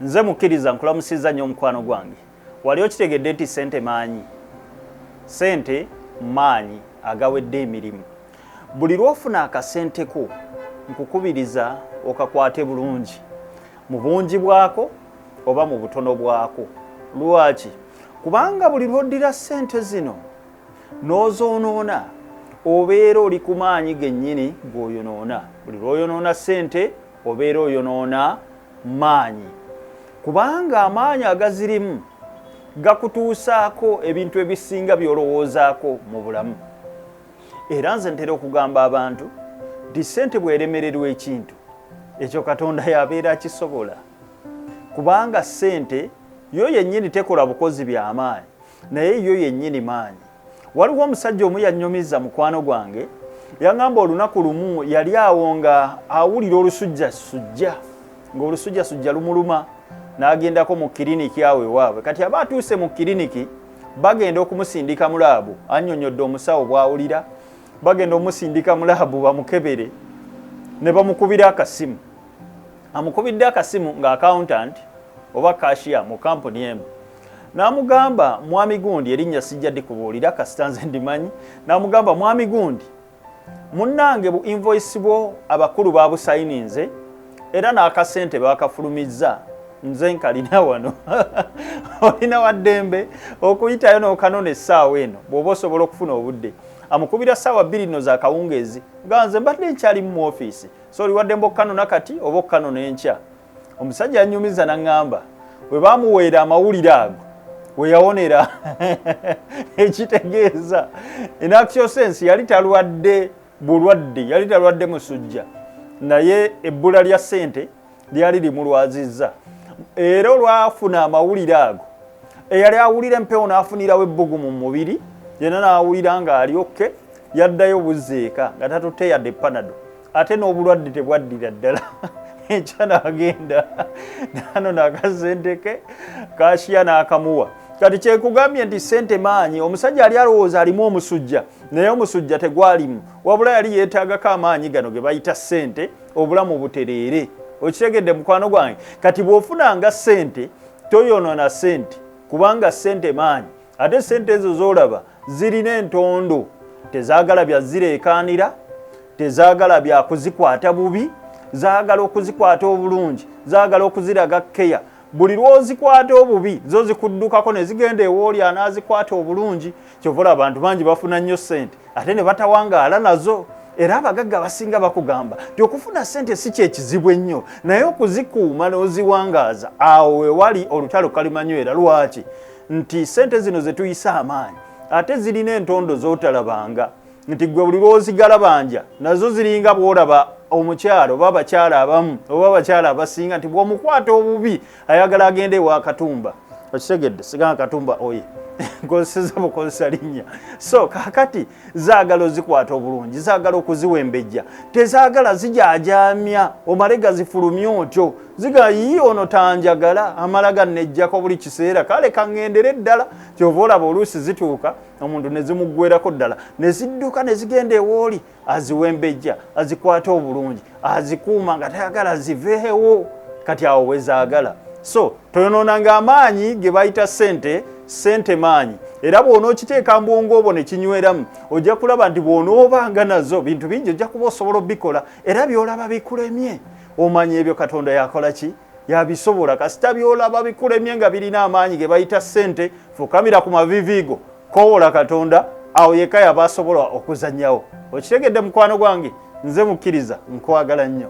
Nze mukkiriza nkulamusizza nnyo omukwano gwange. Wali okitegedde nti ssente maanyi? Ssente maanyi agawedde emirimu. Buli lw'ofuna akasente ko nkukubiriza okakwate bulungi mu bungi bwako oba mu butono bwako. Lwaki? Kubanga buli lw'oddira ssente zino n'ozoonoona obeera oli ku maanyi gennyini g'oyonoona. Buli lw'oyonoona ssente obeera oyonoona maanyi kubanga amaanyi agazirimu gakutuusaako ebintu ebisinga by'olowoozaako mu bulamu. Era nze ntera okugamba abantu nti ssente bw'eremererwa ekintu ekyo Katonda y'abeera akisobola kubanga ssente yo yennyini tekola bukozi by'amaanyi naye yo yennyini maanyi. Waliwo omusajja omu yannyumiza mukwano gwange yaŋŋamba olunaku lumu yali awo nga awulira olusujjasujja ng'olusujjasujja lumuluma n'agendako mu kiriniki awo ewaabwe. Kati aba atuuse mu kiriniki bagenda okumusindika mu laabu, annyonnyodde omusawo bw'awulira, bagenda omusindika mu laabu bamukebere ne bamukubira akasimu. Amukubidde akasimu nga accountant oba cashier mu kampuni emu n'amugamba mwami gundi, erinnya sijja dikubuulira kasita nze ndimanyi, n'amugamba mwami gundi munnange bu invoice bwo abakulu babusayininze era n'akasente bakafulumizza nze nkalina wano olina waddembe okuyitayo n'okanona essaawa eno bw'oba osobola okufuna obudde. Amukubira ssaawa bbiri nno za kawungeezi nga nze mbadde nkyalimu mu ofiisi, so oli waddembe okukanona kati oba okukanona enkya. Omusajja yanyumiza n'aŋŋamba bwe baamuweera amawulire ago we yawonera ekitegeeza in actual sense yali talwadde bulwadde, yali talwadde musujja, naye ebbula lya ssente lyali limulwazizza. Era olwafuna amawulire ago eyali awulira empewo n'afunirawo ebbugu mu mubiri yenna n'awulira ng'ali okke, yaddayo buzzeeka nga tatutte yadde panado, ate n'obulwadde tebwaddira ddala. Enkya n'agenda nanona akasente ke kashiya n'akamuwa. Kati kyekugambye nti ssente maanyi. Omusajja ali alowooza alimu omusujja, naye omusujja tegwalimu, wabula yali yeetaagako amaanyi gano ge bayita ssente obulamu butereere. Okitegedde mukwano gwange? Kati bw'ofunanga ssente toyonoona ssente, kubanga ssente maanyi. Ate ssente ezo z'olaba zirina entondo, tezaagala bya zireekaanira, tezaagala bya kuzikwata bubi, zaagala okuzikwata obulungi, zaagala okuziraga keya. Buli lw'ozikwata obubi zo zikuddukako ne zigenda ewooli anaazikwata obulungi. Kyova olaba abantu bangi bafuna nnyo ssente ate ne batawangaala nazo. Era abagagga abasinga bakugamba nti okufuna ssente si kyekizibu ennyo, naye okuzikuuma n'oziwangaaza awo wewali olutalo kalimanywera. Lwaki? Nti ssente zino ze tuyisa amaanyi ate zirina entondo z'otalabanga, nti gwe buli lw'ozigalabanja nazo ziringa bw'olaba omukyalo oba abakyala abamu oba abakyala abasinga nti bw'omukwata obubi ayagala agende ewa Katumba. Okitegedde? Siganga Katumba oye nkozeseza bukozesa linnya. So kakati zaagala ozikwata obulungi, zaagala okuziwembejja, tezaagala zijajamya omale gazifulumya otyo ziga yi ono tanjagala amala gannejjako buli kiseera, kale kaŋŋendere ddala. Kyova olaba oluusi zituuka omuntu ne zimuggwerako ddala ne zidduka ne zigenda ewooli aziwembejja, azikwata obulungi, azikuuma nga tayagala ziveewo. Kati awo wezaagala. So toyonoonanga amaanyi ge bayita ssente. Ssente maanyi, era bw'onookiteeka mbwongo obwo ne kinyweramu, ojja kulaba nti bw'onoobanga nazo bintu bingi ojja kuba osobola obikola. Era by'olaba bikulemye omanya ebyo Katonda yakola ki, yabisobola. Kasita by'olaba bikulemye nga birina amaanyi ge bayita ssente, fukamira ku maviivi go, kowola Katonda, awo yekka yaba asobola okuzannyawo. Okitegedde mukwano gwange? Nze mukkiriza, nkwagala nnyo.